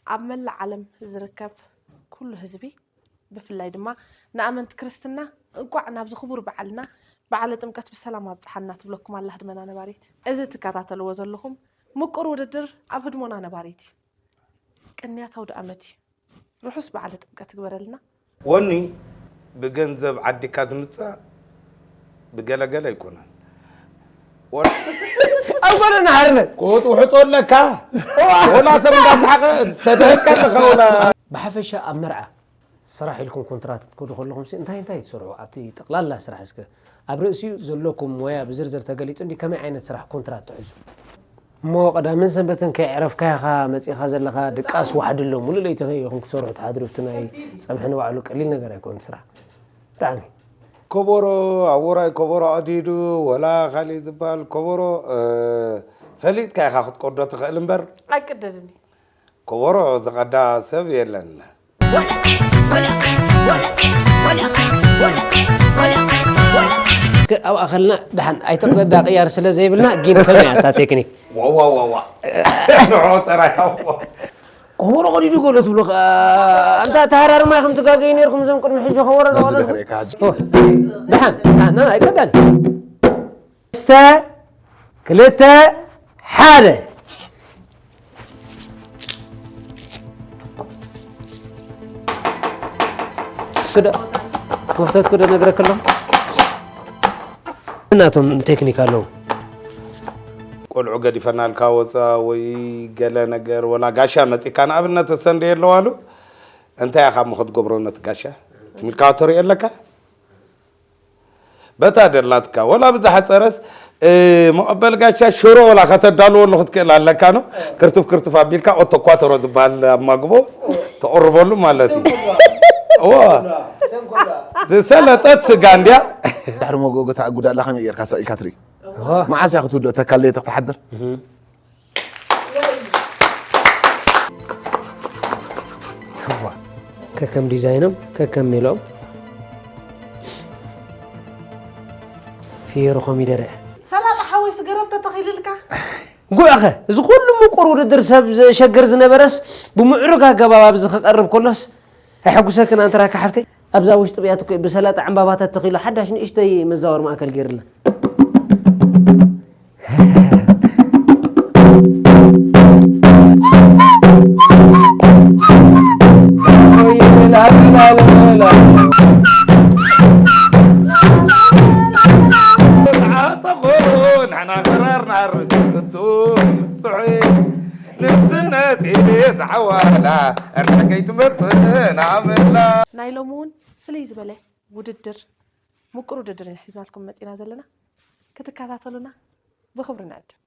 ኣብ መላእ ዓለም ዝርከብ ኩሉ ህዝቢ፣ ብፍላይ ድማ ንኣመንቲ ክርስትና፣ እንቋዕ ናብዚ ክቡር በዓልና፣ በዓለ ጥምቀት፣ ብሰላም ኣብጽሓና ትብለኩም ኣላ ህድመና ነባሪት። እዚ ትከታተልዎ ዘለኹም ምቁር ውድድር ኣብ ህድሞና ነባሪት እዩ። ቅንያት ኣውደ ኣመት እዩ። ርሑስ በዓለ ጥምቀት ይግበረልና። ወኒ ብገንዘብ ዓዲካ ዝምጻእ ብገለገለ ኣይኮነን። ወ- ኣብ ጎደና ሓርነት። ኮት ውሕጦ ኣለካ። ወላ ሰብ እንዳሰሓቐ ተደህልካ ኣለካ ወላ። ብሓፈሻ ኣብ መርዓ ስራሕ ኢልኩም ኮንትራት ክትከዱ ከለኹም ሲ እንታይ እንታይ ትሰርሑ? ኣብቲ ጠቕላላ ስራሕ እስከ ኣብ ርእሲኡ ዘለኩም ሞያ ብዝርዝር ተገሊጹ እንዲ ከመይ ዓይነት ስራሕ ኮንትራት ትሕዙ? እሞ ቀዳምን ሰንበትን ከይዕረፍካ ኢኻ መጺኻ ዘለኻ፣ ድቃስ ዋሕዲ ኣሎ። ሙሉእ ለይቲ ኢኹም ክትሰርሑ ትሓድሩ። እቲ ናይ ጸብሒ ንባዕሉ ቀሊል ነገር ኣይኮነን ስራሕ። ብጣዕሚ። ኮቦሮ ኣብ ውራይ ኮቦሮ ቀዲዱ፣ ወላ ካሊእ ዝበሃል ኮቦሮ፣ እ፣ ፈሊጥካ ኢኻ ክትቀዶ ትኽእል እምበር። ኣይቅደድን እዩ። ኮቦሮ ዝቐዳ ሰብ የለን። ወለክ፣ ወለክ፣ ወለክ፣ ወለክ፣ ወለክ፣ ወለክ፣ ወለክ። ከ-፣ ኣብ ኣኸልና ደሓን ኣይተቕደዳ ቅያር ስለ ዘይብልና፣ ጊን ከመይ እያ እታ ቴክኒክ? ዋ፣ ዋ፣ ዋ፣ ዋ። ንዑ ጥራይ፣ ዋ። ኮቦሮ ቀዲዱ ገሎ ትብሉ ከ-፣ ኣንታ ተሃራርማ ኢኹም ትጋገዩ ነይርኩም፣ እዞም ቅድሚ ሕጂ ኮቦሮ ነዚ ዝኽሪ እካ ሕጂ። ኦ፣ ደሓን፣ ደሓን፣ ና፣ ኣይቀዳን። ክልተ፣ ክልተ፣ ሓደ። ክደ-፣ መፍተት ክደ ነግረክ ኣለኹ። እናቶም ቴክኒክ ኣለዉ። ቆልዑ ገዲፈናልካ ወፃ ወይ ገለ ነገር፣ ወላ ጋሻ መፂካ ንኣብነት ተሰንደየ ኣለዋሉ። እንታይ ኢኻ እሞ ክትገብሮ ነቲ ጋሻ? ትምልካዋ ተሪኦ ኣለካ? በታ ደላትካ፣ ወላ ብዝሓጸረስ፣ እ፣ መቐበል ጋሻ ሽሮ ወላ ከተዳልወሉ ክትክእል ኣለካ ነው። ክርትፍ ክርትፍ ኣቢልካ ኦቶኳተሮ ዝበሃል ኣማግቦ ተቕርበሉ ማለት እዩ። እዎ። ዝሰለጠት ስጋ እንድያ። ድሕሪ መጎጎታ ኣጉዳላ ከመይ ጌርካ ሰቒልካ ትርኢ? እዋ። መዓስ እያ ክትውድኦ? ተካል ለይቲ ክትሓድር? እዋ። ከከም ዲዛይኖም፣ ከከም ሜልኦም። ፊየሮ ኮሚደረ። ሰላጣ ሓወይስ ገረብ ተተኺልልካ? ጉዕኸ፣ እዚ ኩሉ ምቁር ውድድር ሰብ ዘሸግር ዝነበረስ ብምዕሩግ ኣገባብ ኣብዚ ክቐርብ ከሎስ፣ ኣየሐጉሰክን ኣንትራካ ሓፍተይ? ኣብዛ ውሽጢ ብያት እኮ ብሰላጣ ዕምባባታት ተኺሉ ሓዳሽ ንእሽተይ መዛወሪ ማእከል ገይርልና። ንሕና ክራር ናር እሱ ንስሑ ንብስነት ኢሊ ዝዓዋላ እርሕቀይ ትመጽእ ናምላ። ናይ ሎሚ እውን ፍልይ ዝበለ ውድድር፣ ምቁር ውድድር ኢና ሒዝናልኩም መጺና ዘለና። ክትከታተሉና ብኽብሪ ንዕድም።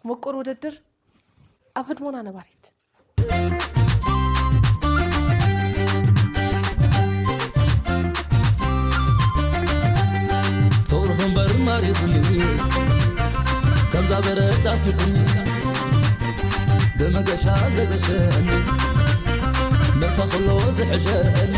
ምቁር ውድድር ኣብ ህድሞና ነባሪት። ፍቕርኺ እምበር ማሪኹኒ፣ ከምዛ በረድ ኣቲኹኒ፣ ብመገሻ ዘገሸኒ፣ መሳኽሎ ዝሕሸኒ።